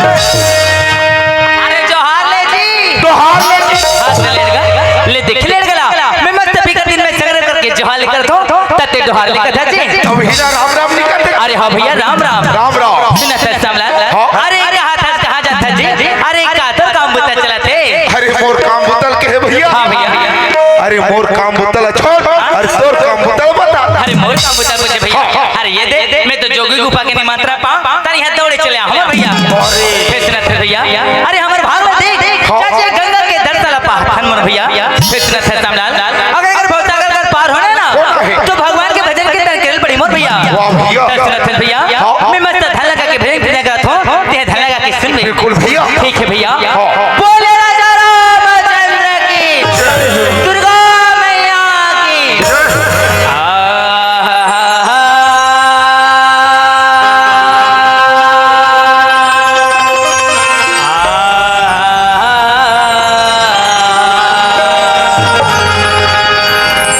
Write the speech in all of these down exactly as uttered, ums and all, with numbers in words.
अरे जोहार ले जी। जोहार ले जी। हाथ ले लेड़गा। ले देख लेड़गा ला। मैं मस्त पी कर दिन में सगरे करके जोहार ले करत हूँ। तते जोहार ले करत जी। अब हीरा राम राम नहीं करते। अरे हाँ भैया, राम राम। राम राम। सुना सर सामला। हाँ। अरे कहाँ था, कहाँ जाता जी? अरे का तोर काम बुता चलत हे? अरे मोर काम बुता ल कहे भैया। हाँ भैया। अरे मोर काम बुता ल छोड़। अरे तोर काम बुता ल बता। अरे मोर काम बुता पूछे भैया। हाँ, हाँ। अरे ये दे, मैं तो जोगी गुफा के निमंत्रण पा, तनी हाथ दौड़े चले आ, हमर भैया। अरे। फेसना थे भैया। अरे हमर भाग में देख, हाँ, चाचा हाँ। गंगा के दर्शन ला पा, हनुमान भैया। फेसना थे सामलाल। अगर, अगर भवसागर कर पार होना है ना, होना है। तो भगवान के भजन कीर्तन करे पड़ी मोर भैया। वाह भैया। फेसना थे भैया। हाँ, हाँ। मैं मस्त धन लगा के भजन कीर्तन करत हूँ, ते धन लगा के सुन ले। बिल्कुल भैया। ठीक है भैया। हाँ, हाँ। बोले राजा रामचंद्र की, दुर्गा मैया की।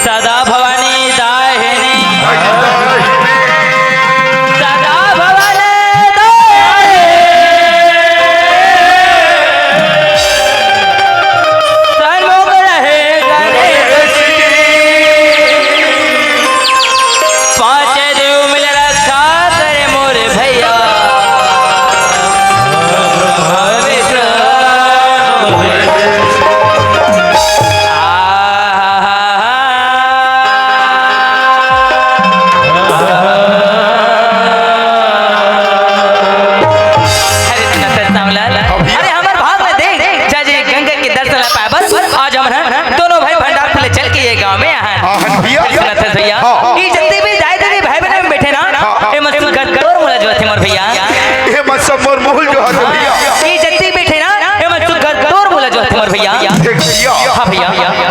सदा भवानी दाहिनी, सदा भवानी दाहिनी। सन्मुख रहे गणेश जी। पांचे देव मिल रक्षा करे मोरे भैया। अरे, अरे, हमर भाग में देख, जय जय गंगा के दर्शन ला पाए। बस, आज हमन दोनों भाई भंडार फूले चल के ये गांव में आहन। आहन भैया। सुनत हस भैया? हाँ, हाँ। ई जत्ती भी दाई दीदी भाई बहन में बैठे ना, हाँ, हाँ। ए मत सुन कर तोर मुला जो थे मोर भैया। ए मत सब मोर मुहुल जो हस भैया। ई जत्ती बैठे ना, ए मत सुन कर तोर मुला जो थे मोर भैया। देख भैया। हाँ भैया।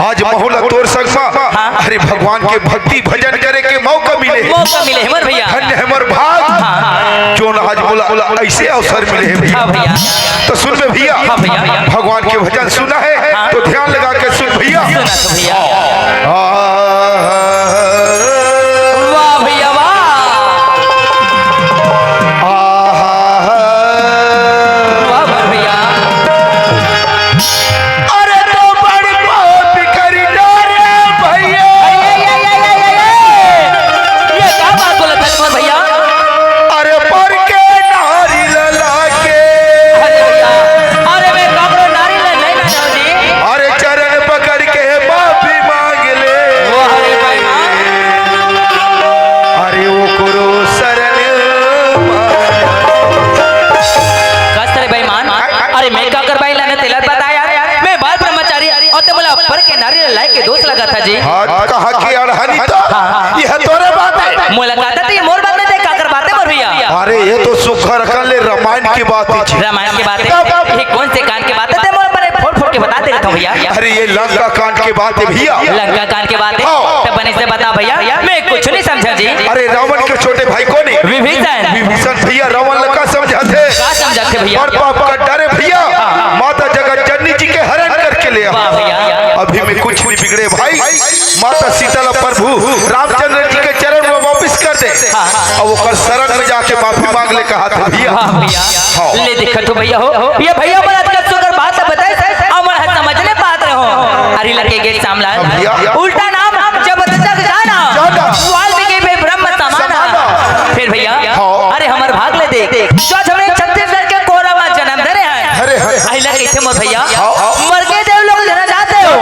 आज महुला तोर संग मा, हाँ। अरे भगवान के भक्ति भजन करे के मौका मिले हे। मौका मिले हे मोर भैया। धन्य हे मोर भाग। हाँ। जोन आज मोला ऐसे अवसर मिले हे भैया। हाँ भैया। तो सुन बे भैया, हाँ भैया। भगवान के भजन सुना हे, हाँ। तो ध्यान लगा के सुन भैया। सुना तो भैया। आ, वाह भैया वाह। आ, वाह भैया। अरे तो बड़ पाप करी डारे भैया। ये, ये, ये, ये, ये, ये। ये का बात बोलत हस मोर भैया? अरे पर के नारी लला के। अरे भैया, अरे मैं काकरो नारी ला नहीं लाया जी। अरे चरण पकड़ के माफी मांग ले। वाह रे भाई, हाँ। अरे ओकरो शरण मांग। कस रे बेईमान, अरे मैं काकर बाई लाने तेला बताया, मैं बाल ब्रह्मचारी अउ ते मोला पर के नारी ला लाए के दोष लगा था जी। हाँ, कहा कि अड़हनी तो हाँ। यह तोरे बात हे। मोला कहा था, ये मोर बात नहीं, ते काकर बात हे मोर भैया। अरे, ये तो सुग्घर अकन ले रामायण की बात हे जी। रामायण की बात हे? तब? ये कौन से कांड की बात हे? ते मोला बने फोड़ फोड़ के बता दे रहा था भैया। अरे, ये लंका कांड की बात हे भैया। लंका कांड की बात हे? हाँ। तब बने से बता भैया, मैं कुछ नहीं समझा जी। अरे, रावण के छोटे भाई कौन हे? विभीषण। विभीषण भैया, रावण ला का समझाथे? का समझाथे भैया? बड़ पाप कर डारे भैया। हाँ, हाँ। माता जगत जननी जी के हरण करके ले आ। वाह भैया। अभी में कुछ नहीं बिगड़े भाई। माता सीता ला प्रभु रामचंद्र जी के चरण में वापस कर दे। हाँ, हाँ। अब ओकर शरण में जाके माफी मांग ले कहा था भैया। वाह भैया। हाँ। ले देखत हो भैया हो। ये भैया बड़ा अच्छा सुगर बात बताए, हमन ह समझ ले पात रहो। अरे लगे गे सामला। हाँ भैया। उल्टा नाम जब तक जाना। जाना। वाल्मीकि में ब्रह्म समाना। समाना। फिर भैया, हाँ। अरे हमर भाग ले देख। जो हमरे छत्तीसगढ़ के कोरा मा जन्म धरे हे। अरे, अरे। अहिला कहिथे मोर भैया, हाँ, हाँ। मर के देव लोग झन जाते हो,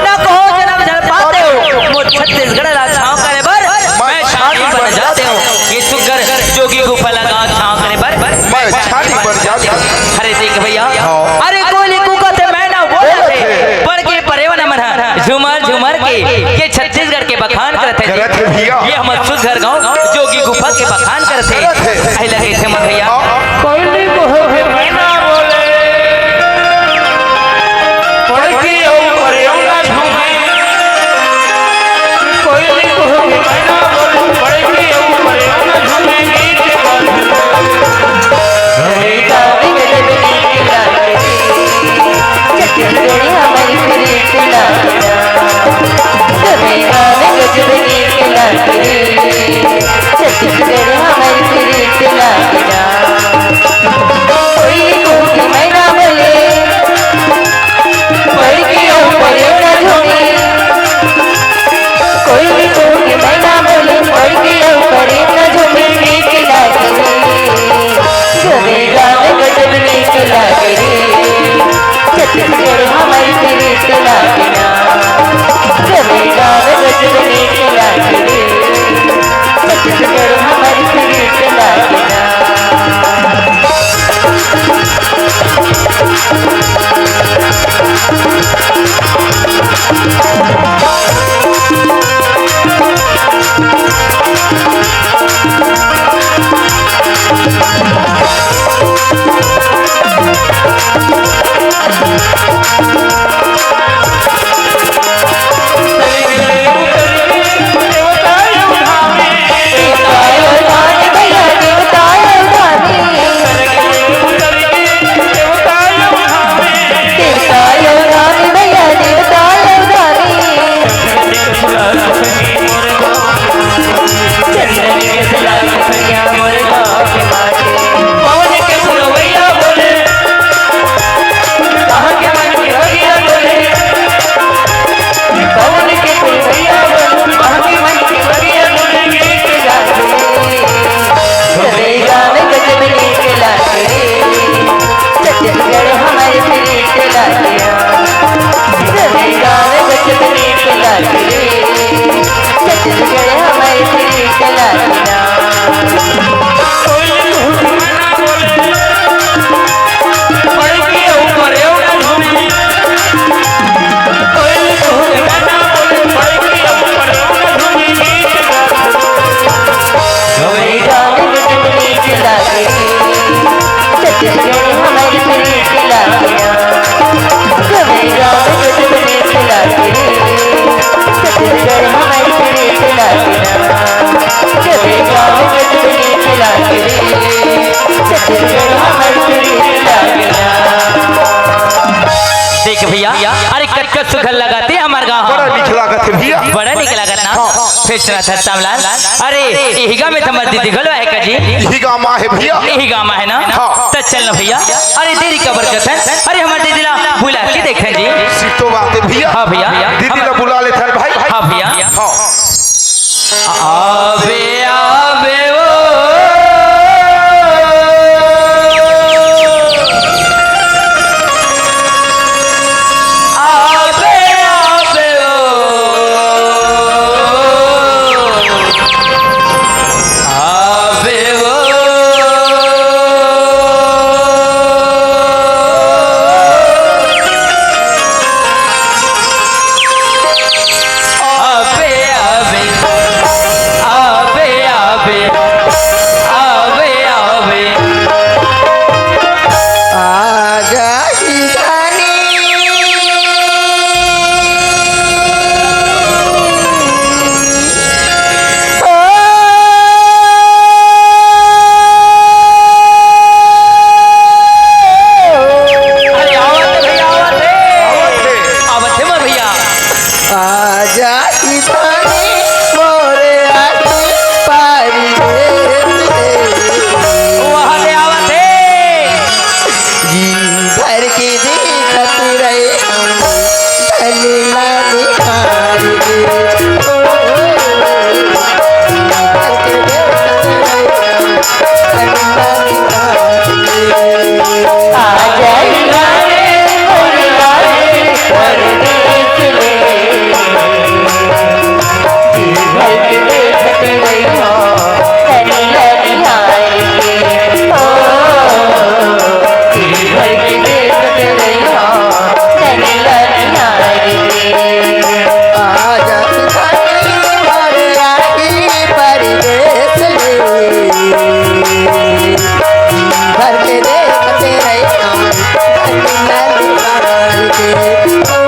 ना कहो जन्म झन पाते हो। मोर छत्तीसगढ़ ला छांव करे बर मैं छानी बन जाते हो। ये सुग्घर जोगी गुफा ला गांव छांव करे बर मैं छानी बन जाते हो। अरे देख भैया, हाँ। अरे कोली कुकथे मैना बोलथे, बोलथे। बड़ के परेवन मन ह झुमर झुमर के, के छत्तीसगढ़ के बखान करत हे। करत हे भैया। ये हमर सुग्घर गांव जोगी गुफा के बखान करत हे। करत हे। अहिला कहिथे मोर भैया। हाँ। कोयली कुहू के मैना बोले, पड़की अउ परेव ना झूमे। कोयली कुहू के मैना बोले, पड़की अउ परेव ना झूमे। गीत गावे। छत्तीसगढ़ हमर प्रीत लागना, तुम्हें गावे गजब नीक लागना। छत्तीसगढ़ हमर प्रीत लागना। लागे ना। जमीरा में गजब नीक लागे रे, छत्तीसगढ़ हमर नीक लागे ना। देख भैया, अरे कतका सुघर लगाथे हमर गाँव। बड़ा नीक लागत हे भैया। बड़ा नीक लागत ना? हाँ। फिर सुना था सामलाल। अरे, इही गाँव में तो हमर दीदी घलो आहे का जी? इही गाँव में आहे भैया। इही गाँव में आहे ना? हाँ। त चल ना भैया। अरे देरी काबर करथन? अरे हमर दीदी ला बुला के देखथन जी। सितो बात हे भैया। हाँ भैया। दीदी ला बुला लेथन भाई। हाँ भैया। हाँ। आबे, आबे ओ। आबे, आबे ओ। आबे ओ। आबे, आबे, आबे, आबे, आबे, आबे। आजा ही जानी। ओ। अरे आवत हे भैया, आवत हे। आवत हे। आवत हे मोर भैया। आजा ही तानी मोरे आखी पारी रे। वाह रे, आवत हे। जी भर के देखत रहे, धन ला निहार के। ओ, जी भर के देखत रहे, धन ला निहार के। आ जाइगा रे मोर लाल परदेस ले। जी भर के देखत रहिहा, धन ला निहार के। ओ, जी भर के देखत रहिहा, धन ला निहार के। आजा धन भर आही परदेस ले। भर के देखत रहिहा, धन ला निहार के। ओ,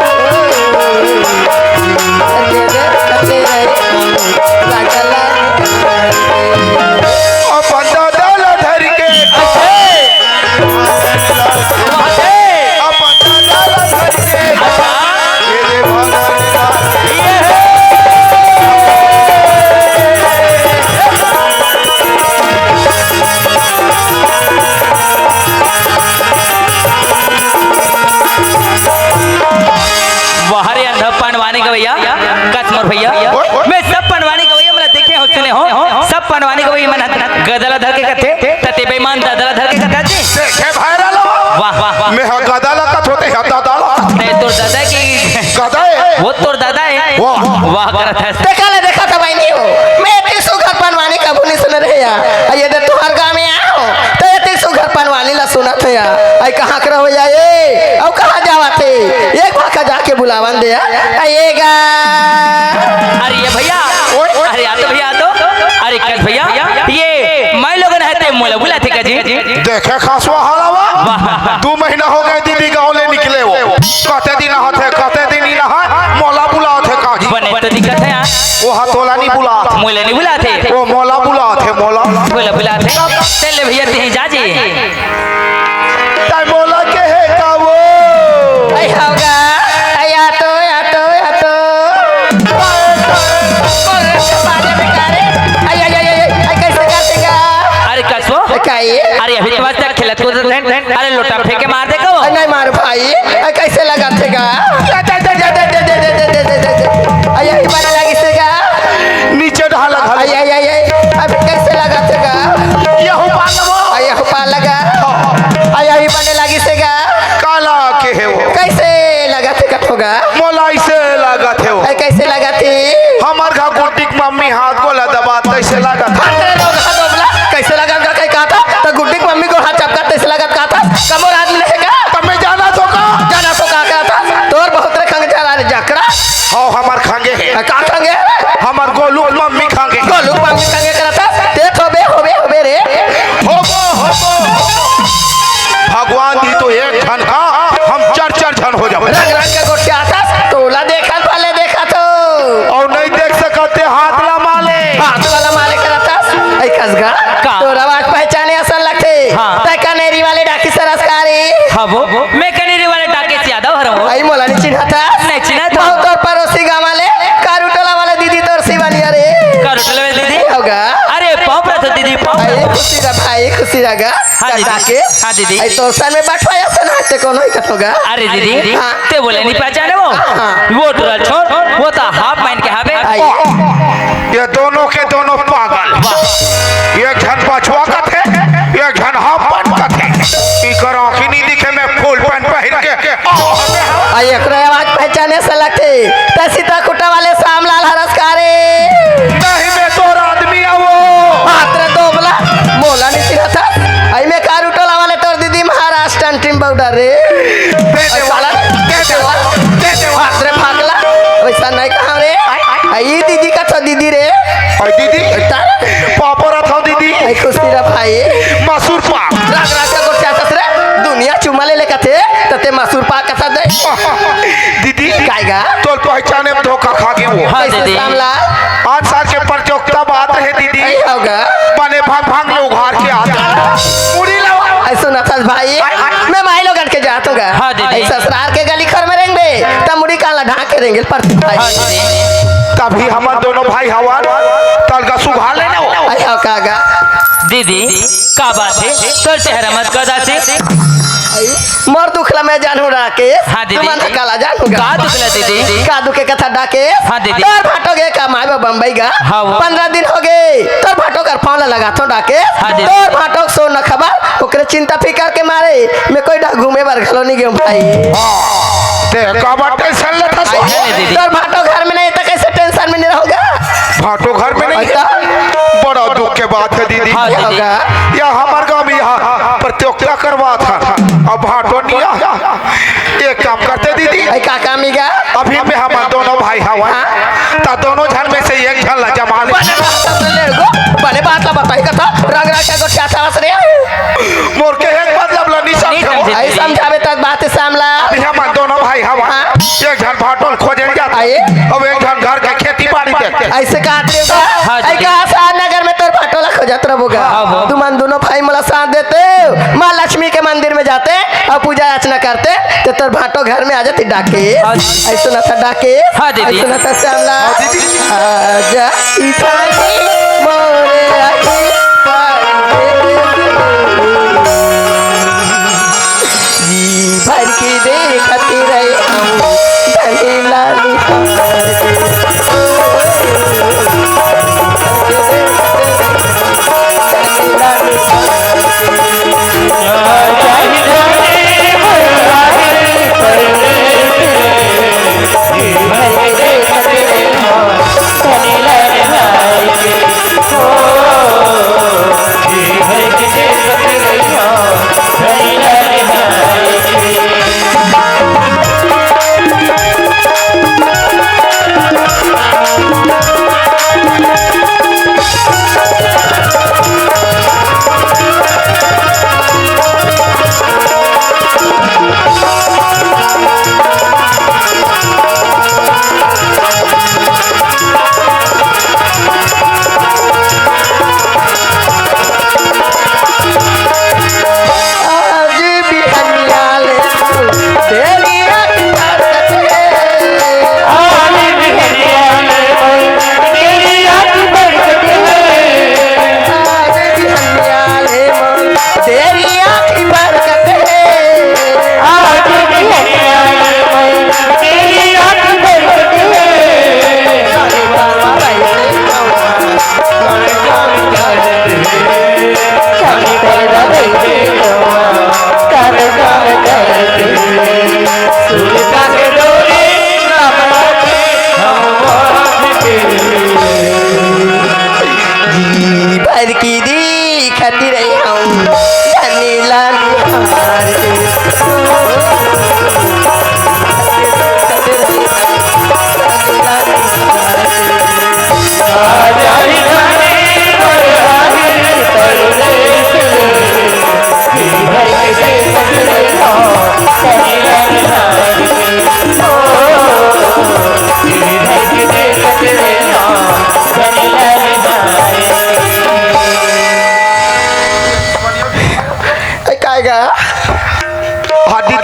भर के देखत रहिहा, धन ला निहार के। अपन दादा ला धर के। अच्छा। अपन दादा ला धर के। अच्छा। ये दे भगवान का। ये है। वाह रे अंधा पंडवानी गवैया, कस मोर भैया। ओए, ओए। मैं सब पंडवानी गवैया मन ला देखे हों, सुने हों, सब पंडवानी गवैया मन ह गदा ला धर के कथे, त तें बेईमान दादा ला धर के कथा जी। देखे भैरा ला। वाह, वाह, वाह। मैं ह गदा ला कथों, तें ह दादा ला। नहीं, तोर दादा की गदा हे। वो तोर दादा हे। वाह। वाह करत हस। तें काला देखत हस बहिनी हो। मैं एती सुघर पंडवानी कभू नहीं सुने रहें यार। अउ ये दे तुंहर गाँव में आए हों, त एती सुघर पंडवानी ला सुनत हों यार। अउ कहाँ के रहो यार ये? अउ कहाँ जावत हे? एक बार का जाके बुलावन दे यार। अउ ये गा। अरे ये भैया, अरे आ तो भैया, आ तो। अरे कस भैया, ये मैं लोगन हे ते मोला बुलाथे का जी? देखे खसवा हालावा। वाह। दू महीना हो गए दीदी गाँव ले निकले हो। कते दिन आथे, कते दिन नइ आए, मोला बुलाथे का जी? बने तो दिखत हे यार। वो हा तोला नइ बुलाथे। मोला नइ बुलाथे। वो मोला बुलाथे, मोला। मोला बुलाथे। चल ले भैया, तें जा जी। तैं मोला कहे का वो? अइ हव गा, अइ आ तो, आ तो, आ तो। अरे, अरे, अरे, अरे, कैसे, कैसे गा? अरे, कस वो? काई? अरे, अभी तो मस्त खेलत कूदत रहेन। अरे, लोटा फेंक के मार दे का वो? अरे, नहीं मार भाई। अरे, कैसे लगाथे गा? अरे, यही बने लगिस हे गा। नीचे ढाल लगा। अरे, अरे, अरे, अभी कैसे लगाथे गा? यहू पार लगो। अरे, यहू पार लगा। अरे, यही बने लगिस हे गा। काला के हे वो? मोला अइसे लागत हे वो। ए, कइसे लागत हे? हमर घर गुड्डी के मम्मी हाथ गोला दबात तइसे लागत हे। अरे, दोगला, दोगला, कइसे लागत हे, कइसे कहत हस? त गुड्डी के मम्मी गोड़ हाथ चपकत तइसे लागत कहत हस? कमो रात में हे का? त मैं जानत हों का? जानत हों का कहत हस? तोर बहुत रे खंग चला रे जकड़ा। हव, हमर खंगे हे। ए, का खंगे हे? हमर गोलू के मम्मी खंगे। गोलू के मम्मी खंगे करत हस? ते तो बे, होबे, होबे रे। होबो, होबो, होबो। भगवान जी तो एक झन का, हम चार चार झन हो जाबो। रंग रंग के गोठियाथस, तोला देखत वाले देखत हो। अउ नहीं देख सकत ते हाथ ला माले। हाथ वाला माले करथस, ऐ कसगा, का? तोर आवाज पहचाने असन लगथे। हाँ। तै कनेरी वाले डाकिस हरस का रे? हाँ वो, मैं कनेरी वाले डाकिस यादव हरंव। अई मोला नहीं चिन्हथस? नहीं चिन्हत। बहुत तोर पड़ोसी गाँव वाले, कारू टोला वाले दीदी तोर सिवानिया रे। कारू टोला वाले दीदी? होगा। अरे, पाँव परत हों दीदी, पाँव परत हों। खुशी रह भाई, खुशी रह गा। हाँ दीदी। काटा के। हाँ दीदी। अई तोर सन में बटवाया सन हाथ से कौन होई कथोगा? अरे दीदी, हाँ। ते बोले नहीं पहचाने वो? हाँ। वो टुरा छोड़, वो तो हाफ पैंट के हावे। अई। ये दोनों के दोनों पागल। एक झन बचवा कथे, एक झन हाफ पैंट कथे। इकर आँखी नहीं दिखे, मैं फुल पैंट पहिर के। अई एकरो आवाज पहचाने से लगथे। ते सीता खुटा वाले श्यामलाल हरस का रे? नहीं, मैं तोर आदमी हवों। हाथ रे दोबला, मोला नहीं चिन्हथस। अई मैं कारू टोला वाले तोर दीदी महाराष्ट्रन टीम पाउडर रे। दे दे वाला, दे दे वाला, दे दे वाला। हाथ रे भागला, वैसा नहीं कहा रे। अई दीदी कथों दीदी रे। अई दीदी, बेटा। पाँव परत हों दीदी। अई खुशी रह भाई। मसूर पाक। राग राग का गोठियाथस रे। दुनिया चुमा ले ले कथे, त ते मसूर पाक कथा दे। दीदी, काय गा? तोर पहचाने में धोखा खा गे वो। हाँ, कइसे दीदी। श्यामलाल? आज साल के प्रतियोगिता बात रहे दीदी। अई होगा। बने भांग भांग ले उघार के आत। मुड़ी लावा। अई सुनथस भाई, मैं माई लोगन के जात हों गा। हाँ, दीदी। अई ससुराल के गली घर में रेंगबे, त मुड़ी काला ढांक के रेंगे ल परथे भाई। हाँ, दीदी। तभी हमन दोनों भाई हवन, तलगा सुघार लेना वो। अई हो का गा? दीदी, का बात हे? तोर चेहरा मत का उदासी। मोर दुख ला मैं जानहूं राकेश। हाँ दीदी। तुमन काला जानहू गा? का दुख ला दीदी? का दुख के कथा डाकेश? हाँ दीदी। तोर भांटो गे कमाए बर बम्बई गा। हाँ वो। पंद्रह दिन हो गे। तोर भांटो कर पांव ला लगाथों डाकेश। हाँ दीदी। तोर भांटो के सोन न खबर, ओकरे चिंता फिकर के मारे मैं कोई डहा घूमे बर घलो नहीं गेंव भाई। हाँ, ते काबर टेंशन लेथस? अई, नहीं दीदी। तोर भांटो घर में नहीं त कइसे टेंशन में नहीं रहूं गा? भांटो घर में नहीं? अच्छा। बड़ा दुख के बात हे दीदी। हाँ, दीदी। होगा। या हमर गांव में यहाँ प्रतियोगिता करवात हन। अब भांटो नहीं आ। एक काम करते दीदी। अई का काम हे गा? अभी में हमन दोनों भाई हवन। हाँ। त दोनों झन में से एक झन ला जमा ले। बने बात ला ले गो। बने बात ला बताई कथा। रंग रंग के गोठियाथस रे। मोर कहे के मतलब ला नहीं समझे। नहीं समझे। अई समझाबे त बात श्यामलाल। अभी हमन दोनों भाई हवन। हाँ। एक झन भांटो ल खोजे ल जात। अई। अब एक झन घर के खेती बाड़ी देखथे। अइसे कहत रहे हो गा? हाँ, अई दीदी। का आसाद नगर में तोर भांटो ला खोजत रहबो गा? हाँ, वो। तुमन दोनों भाई मोला साथ देते हो, माँ लक्ष्मी के मंदिर में जाते अउ पूजा अर्चना करते, त तोर भांटो घर में आ जाती डाकेश। हाँ, दीदी। अइसे न था डाकेश। हाँ, दीदी। अइसे न था श्यामलाल। हाँ, दीदी। आजा इठानी मोरे आखी पानी जी भर के देखत रहे धनी लाली।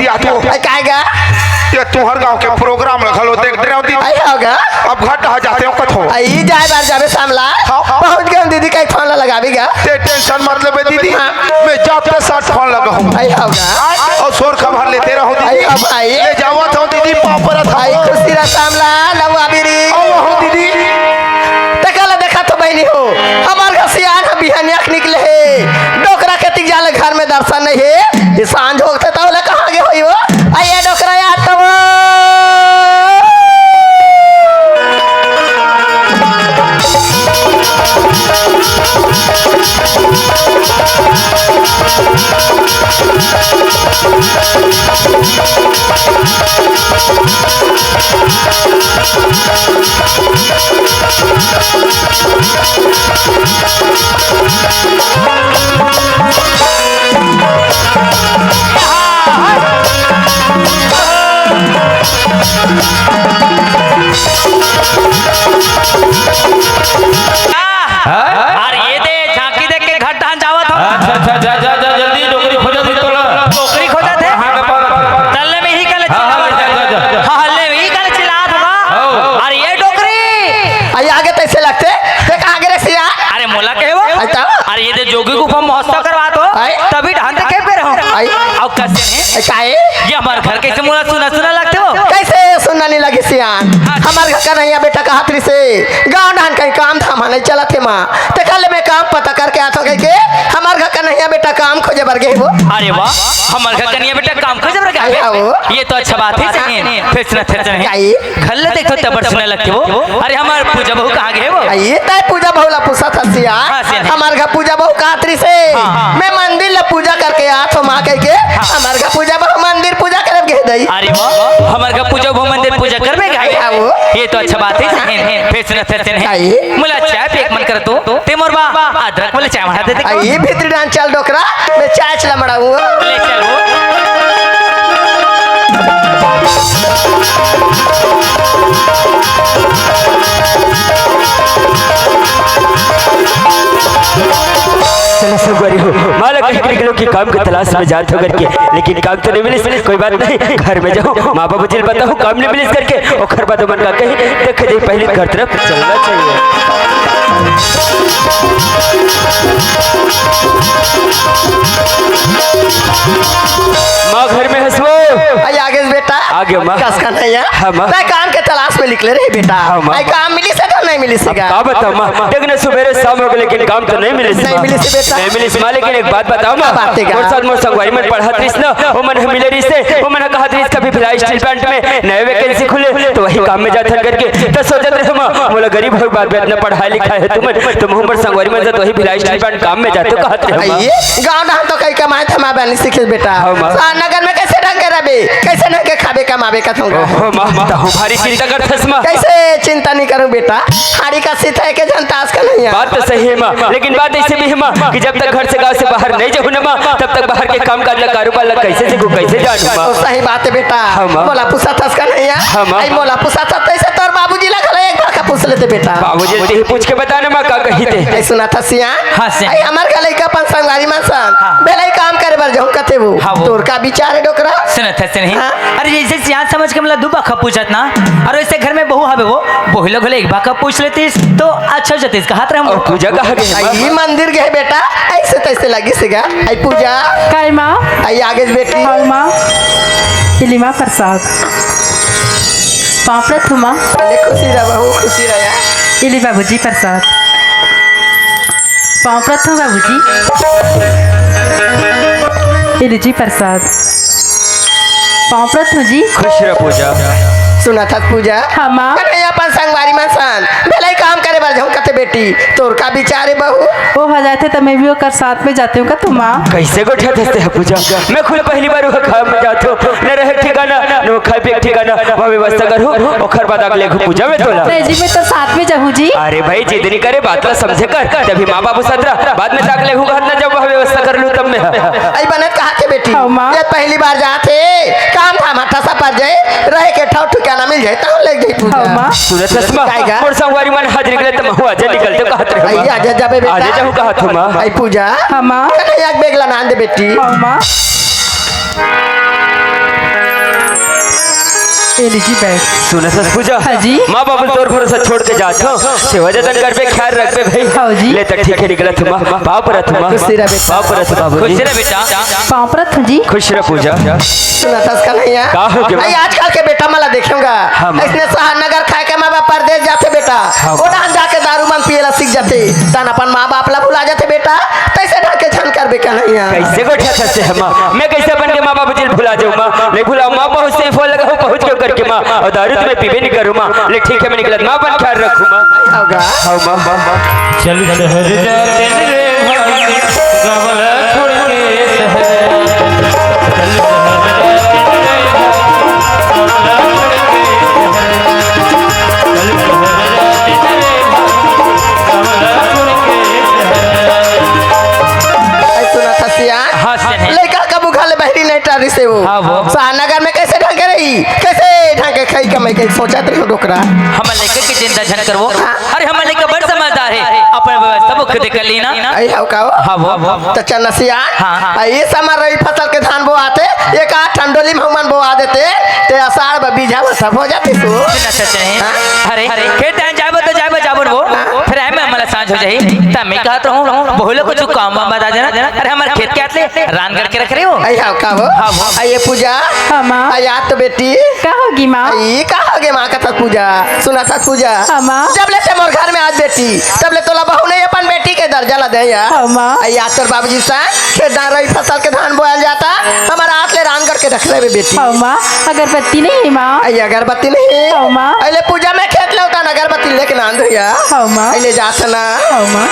या तो ए, काय गा? ये तुंहर गांव के program ल घलो देख डरेंव दीदी। आई हो गा? अब घर डहा जातेंव कथों। आई जाए बार जाबे सामला। हाँ, हाँ। पहुंच गेंव दीदी, कहीं फोन ला लगाबे गा। ते tension मत लेबे दीदी। हाँ। मैं जाते साथ फोन लगाहूं। आई हो गा? अउ सोर खबर लेते रहहूं दीदी। आई हो भाई। ले जावत हंव दीदी, पांव परत हंव। आई खुशी रह सामला, लव आबी री। अउ हंव दीदी। तका ला देखा तो बहिनी हो, हमर घर सियान ह बिहनिया के निकले हे। डोकरा के तिक जाले घर में दर्शन नहीं हे। ये सांझ होथे त ओला कहाँ गे होही वो? आ ये डोकरा यार तो वो। अरे ये दे, झांकी देख के घर डहन जावत हो। अच्छा, अच्छा, जा, जा, जा, जल्दी डोकरी खोजत हे तोला। डोकरी खोजत हे? कहाँ के पावत हे? तल्ले में ही कल हाँ, हाँ, चिल्लावत जा, जा, जा। हाँ, हल्ले में ही कल चिल्लात होगा। हाँ। अरे ये डोकरी। अरे आगे तैसे लगते, ते कहाँ गे रे सिया? अरे मोला कहे वो? अच्छा। अरे ये दे जोगी गुफा महोत्सव करवात हो, आई। तभी ढंग से खेप के रहो। आई। अउ कसे हे? ए, काहे? ये हमर घर कैसे मोला सुना सुना लगथे वो? कैसे सुना नहीं लगे सियान? हाँ। हमर घर कन्हैया बेटा कहत रहिसे, गांव डहन कहीं काम धाम नहीं चलत हे माँ। तेकर ले मैं काम पता करके आत हंव कहिके, हमर घर कन्हैया बेटा काम खोजे बर गे हे वो। अरे वाह, हमर घर कन्हैया बेटा काम खोजे बर गे हे। हाँ वो। ये तो अच्छा बात हे, सही हे। फेर सुना, फेर सुना। काहे? घर ले देखो तब सुना लगथे वो। अरे हमर पूजा बहू कहाँ गे हे वो? आ, ये तय पूजा बहू ला पूछत हस सिया। हाँ, सिया। हमर घर पूजा बहू कहत रहिसे, हाँ, हाँ। मैं मंदिर ला पूजा करके आत हंव माँ कहिके, हाँ। हमर घर पूजा बहू मंदिर पूजा करे गे हे दई। अरे वाह, हमर घर पूजा बहू मंदिर पूजा करबे गे हे। हाँ, वो। ये तो अच्छा बात हे, सही हे। फेर सुना, फेर सुना। काहे? मोला चाय पिए के मन करत हे। ते मोर बा, अदरक वाला चाय बना दे दे। आ, ये भीतरी डहन चल डोकरा, मैं चाय चला मड़ाऊँ। ले चल वो। चलो संगवारी हो, माँ ला कहे के निकलेंव कि काम के तलाश में जात हंव करके, लेकिन काम तो नहीं मिलिस। कोई बात नहीं, घर में जाहूँ, माँ बाबूजी ला बताहूँ काम नहीं मिलिस करके, ओकर बाद ओमन का कही, देखे जाही, पहली घर तरफ चलना चाहिए। माँ घर में हस वो? आई आगे बेटा। आगे माँ। कस कन्हैया। हाँ माँ। तय काम के तलाश में निकले रहे बेटा। हाँ माँ। आई काम मिलिस हे तो नहीं मिलिस हे गा? का बतावँ माँ, देख ना सुबेरे शाम हो गे लेकिन काम तो नहीं मिलिस नहीं माँ। मिलिस हे बेटा। नहीं मिलिस माँ, लेकिन एक बात बतावँ माँ। का बात हे गा? मोर साथ मोर संगवारी मन पढ़त रहिस ना, ओमन ह मिले रहिसे, ओमन ह कहत रहिस कभी भिलाई steel plant में नया vacancy खुले, तो वही काम में जाथन करके। त सोचत रहे माँ, मोला गरीब हो बात में इतना पढ़ाई लिखाई हे तुमन, तो महूँ मोर संगवारी मन साथ वही भिलाई steel plant काम में जाथों कहत रहे माँ। ये गाँव डहन तो कहीं कमाए धमाए बर नहीं सीखे बेटा। हाँ माँ। शहर नगर में कैसे ढंग के रहबे, कैसे ढंग के खाबे कमाबे कथों गा। ओहो माँ, तहूँ भारी चिंता करथस माँ। कैसे चिंता नहीं करूँ बेटा, हाड़ी का सीता है के जनता आजकल नहीं है। बात तो सही हे माँ, लेकिन बात ऐसे भी हे माँ कि जब तक घर से गाँव से बाहर नहीं जाहूँ ना माँ, तब तक बाहर के काम काज ला, कारोबार ला कैसे सीखूँ, कैसे जानूँ माँ? तो सही बात हे बेटा। हाँ, माँ। मोला पूछत हस कन्हैया। हाँ, माँ। आई मोला पूछत हस, तइसे तोर बाबूजी ला घलो एक बार का पूछ लेते बेटा। बाबूजी ला तेही पूछ के बता ना माँ, का कहिथे। आई सुनत हस सिया? हाँ, सिया। आई हमर घर लइका अपन संगवारी मन सन। हाँ। भेलई काम करे बर जाहूँ कथे वो। हाँ, वो। तोर का विचार हे डोकरा? सुनत हस नहीं। हाँ। अरे जइसे सियान समझ के मोला दू बखा पूछत ना, अउ वइसे घर में बहू हवे वो, बहू ला घलो एक बखा पूछ लेतिस तो अच्छा हो जातिस, कहत रहे हम। अउ पूजा कहाँ गे हे? आई मंदिर गे हे बेटा, अइसे तइसे लगिस हे गा। आई पूजा। काय माँ? आई आगे बेटी। हाँ माँ। ये ले माँ प्रसाद। पाँव परत हँव माँ। अरे खुशी रह बहू, खुशी रह। ये ले बाबूजी प्रसाद। पाँव परत हँव बाबूजी। ये लीजिए प्रसाद। पाँव परत हँव जी। खुश रह पूजा। सुनत हस पूजा? हाँ माँ। कन्हैया अपन संगवारी मन सन भेलई काम करे बर जाहूँ कथे बेटी, तोर का विचार हे बहू? ओ हा जाथे त मैं भी ओकर साथ में जातेंव कथे माँ। कइसे गोठियाथस ते हा पूजा? मैं खुद पहली बार ओकर काम में जाथों, न रहे ठिकाना, न खाए पिए ठिकाना, वहाँ व्यवस्था करहूँ, ओकर बाद ताक लेहूँ पूजा मैं तोला। नहीं जी, मैं तोर साथ में जाहूँ जी। अरे भाई, जिद नइ करे, बात ला समझे कर, तभी माँ बाबू साथ रह, बाद में ताक लेहूँ कहत ना, जब वहाँ व्यवस्था कर लूँ तब मैं। अई बनत कहा के बेटी, हाँ, माँ। ये पहली बार जात हे, काम धाम हट्ठा सा पर जाए, रहे के ठौर ठिकाना मिल जाए, तब ले जाई पूजा। हाँ, माँ। सुनत हस माँ, काय गा? मोर संगवारी मन हाजिर निकले त महूँ आजा निकल दे कहत रहे माँ। अई आजा जाबे बेटा। आजा जाहूँ कहत हँव माँ। अई पूजा। हाँ, माँ। कन्हैया के bag ला नान दे बेटी। हाँ, माँ। ए लीजिए बैग। सुनत हस पूजा? हाँ जी। माँ बाबू तोर भरोसा छोड़ के जात हँव, सेवा जतन करबे, ख्याल रखबे भाई। हाँ जी। ले त ठीक हे, निकलत हँव माँ, पाँव परत हँव माँ। खुश रह बेटा। पाँव परत हँव बाबूजी। खुश रह बेटा। पाँव परत हँव जी। खुश रह पूजा। सुनत हस कन्हैया? का हो गे माँ? अई आजकल के बेटा मन ला देखेंव गा। हाँ माँ। अइसने शहर नगर खाए के माँ बाप परदेस जाथे बेटा। हाँ माँ। ओ डहन जाके दारू मन पिए ला सीख जाथे। तहन अपन माँ बाप ला भुला जाथे बेटा। तइसे ढंग के झन करबे कन्हैया। कइसे गोठियाथस ते ह माँ? मैं कइसे अपन के माँ बाबूजी ल भुला जाहूँ माँ? नइ भुलाहूँ माँ, बहुत सही फोन लगाहूँ, बहुत केव करके माँ, अउ दारू तो मैं पीबे नइ करूँ माँ। ले ठीक हे, मैं निकलत माँ, अपन ख्याल रखहूँ माँ। हव गा। हव माँ, माँ, माँ। चल शहर जातेन रे भाई, गाँव ला छोड़ के शहर। चल शहर जातेन रे भाई, गाँव ला छोड़ के शहर। चल शहर जातेन रे भाई, गाँव ला छोड़ के शहर। अई सुनत हस सियान? हाँ, सियान हे। लइका कभू घर ले बहिरी नइ टरिस हे वो। हाँ, वो। शहर नगर में कइसे ढंग के रही? कइसे ढंग के खाई कमाई के सोचत रही हो डोकरा? हमर लइका के चिंता झन करवो। हाँ। अरे हमर लइका बड़ समझदार हे, अपन व्यवस्था वो खुदे कर लेही ना। अई हव का वो? हाँ, वो। त चल न सियान। हाँ, हाँ। अई ए समय रबी फसल के धान बोआथे, एक आध ठन डोली में हमन बोआ देते, ते असाढ़ बर बीजा बर सब हो जातिस वो। सुन न सच हे। हाँ? अरे, खेत डहन जाबो त जाबो, जाबो न वो। हाँ। फेर आए में हमला सांझ हो जाही। त मैं कहत रहूँ, बहू ला कुछु काम वाम बता देना। अरे हमर खेत के आत ले रांध गढ़ के रख रहे हो। अई हव का वो? हाँ, वो। अई ए पूजा। हाँ, माँ। अई आ तो बेटी। का होगे माँ? अई का होगे माँ, कथस पूजा। सुनत हस पूजा। हाँ, माँ। जब ले ते मोर घर में आत बेटी, तब ले तोला बहू नइ अपन बेटी के दर्जा ला दे या। हाँ, माँ। अई आ तोर बाबूजी सा खेत डहन रबी फसल के धान बोआल जाता, हमर आत ले रांध गढ़ के रख लेबे बेटी। हव माँ, अगरबत्ती नइ हे माँ? अई अगरबत्ती नइ हे? हव माँ। अई ले पूजा, मैं खेत ले ओतन अगरबत्ती लेके ना आंदहूँ या। हव माँ। अई ले जात हँव ना। हव माँ।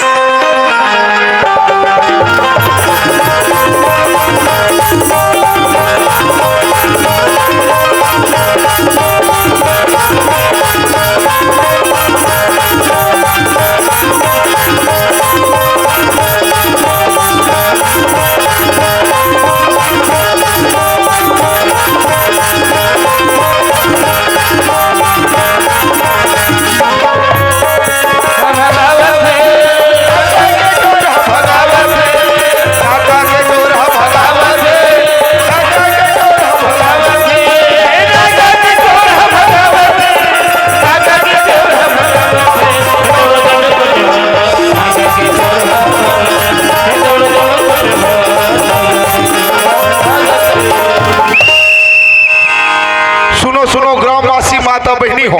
सुनो, सुनो, ग्रामवासी, माता बहिनी हो,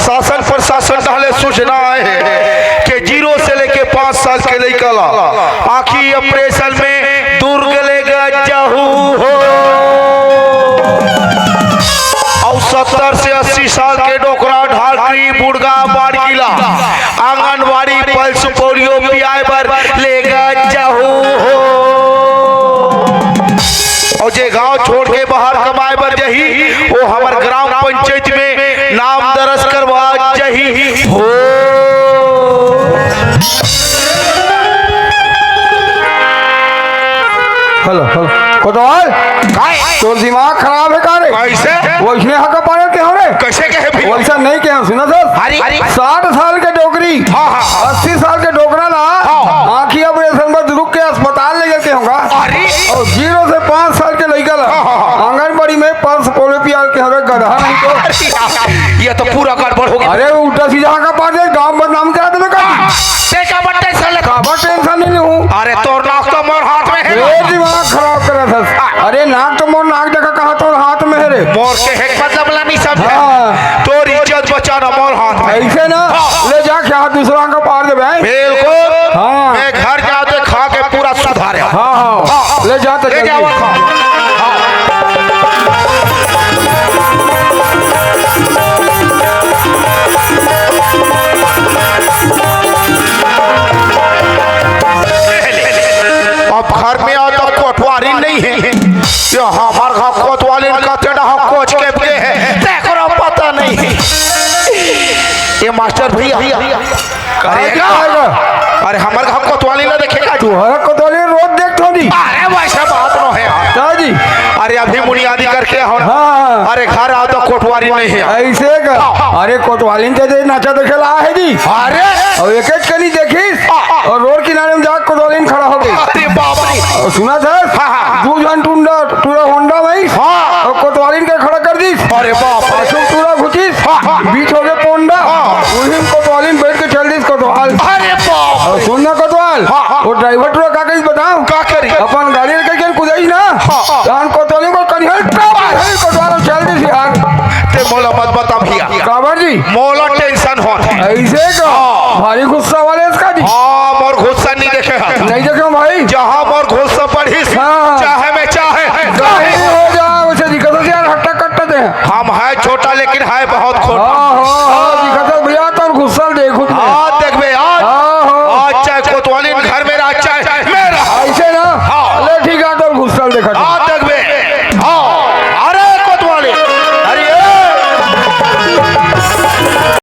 शासन प्रशासन डहन ले सूचना आए हे कि जीरो से लेके पाँच साल के लइका ला आँखी ऑपरेशन में दुर्ग लेगे जाहू हो। अउ सत्तर से अस्सी साल के डोकरा, ढालकी, बुड़गा, बाड़की ला आंगनबाड़ी पल्स पोलियो पियाए बर लेगे जाहू हो। अउ जे गांव छोड़ के बाहर कमाए बर जाही, वो हमर ग्राम पंचायत में नाम दर्ज करवा जाही हो। Hello, hello. कोतवाल, काय? तोर दिमाग खराब हे का रे? कइसे? वइसने हका पारे के हो रे? कइसे कहे भी? वइसा नइ कहे, सुनत हस? अरे, अरे। साठ साल के डोकरी, हाँ, हाँ, हाँ। अस्सी साल के डोकरा ला, हाँ, हाँ। आँखी ऑपरेशन बर दुर्ग के अस्पताल लेगे के होगा। अरे। अउ जीरो से पाँच साल के लइका ला, हाँ, हाँ, हाँ। आंगनबाड़ी में पल्स पोलियो पियाल के होगा, गधा नहीं तो। अरे, ये तो पूरा गड़बड़ हो गे। अरे, उल्टा सीधा हका पारे, गांव बदनाम करा देबे का? हाँ, ते का बट्टे साले? काबर टेंशन नइ लूँ? अरे, तोर नाक तो मोर हाथ में हे ए, ना। दिमाग खराब करत हस। अरे, नाक तो मोर नाक देखा, कहाँ तोर हाथ में हे रे? मोर के हे मतलब ला नइ समझे। हाँ। तोर इज्जत बचाना मोर हाथ में। अइसे ना, हाँ। ले जा, क्या दूसरा का पार देबे, हैं? बिल्कुल। हाँ। मैं घर जाते खा के पूरा सुधारे। हाँ, हाँ। ले जा तो ले जल्दी। जावा खा। हाँ। अब घर में आओ तो कोटवारी नइ हे। ये हमर घर कोतवालिन का तेरा हम कोच के बे हे। तेकरो पता नइ हे। ये मास्टर भइया। अरे का? अरे हमर घर कोतवालिन ला देखे का? तोहर कोतवालिन रोज देखथों जी। अरे वइसा बात नोहे यार। का जी? अरे अभी मुनियादी करके हो ना। हाँ, हाँ। अरे घर आओ तो कोटवारी नइ हे। अइसे का? हाँ, हाँ। अरे कोतवालिन ते दे नाचा देखे ला हे जी। अरे। अउ एक एक कनी देखिस। हाँ, हाँ। अउ रोड किनारे में जाके कोतवालिन खड़ा हो गे। अरे बाप रे। अउ सुनत हस? हाँ, हाँ, हाँ। दू झन टुंडा, टूरा होंडा में। हाँ। अउ कोतवालिन के खड़ा कर दिस। अरे बाप रे। ड्राइवर टुरा का कहिस बताओ? का करी? अपन गाड़ी ल कहिके कुदाइस ना। हाँ, हाँ। धान कोतवाली को कनिहल टप, अरे। कहीं कोतवाल चल दिस यार। ते मोला मत बता भैया। काबर जी? मोला टेंशन हो। ऐसे का? हाँ। भारी गुस्सा वाले इसका जी। हाँ, मोर गुस्सा नहीं देखे हस। नहीं देखे हो भाई? जहाँ मोर गुस्सा बढ़िस, हाँ। चाहे मैं चाहे। सही हो जा, वैसे दिक्कत हो यार, हट्टा कट्टा दे। हम है छोटा लेकिन है बहुत खोटा। हाँ।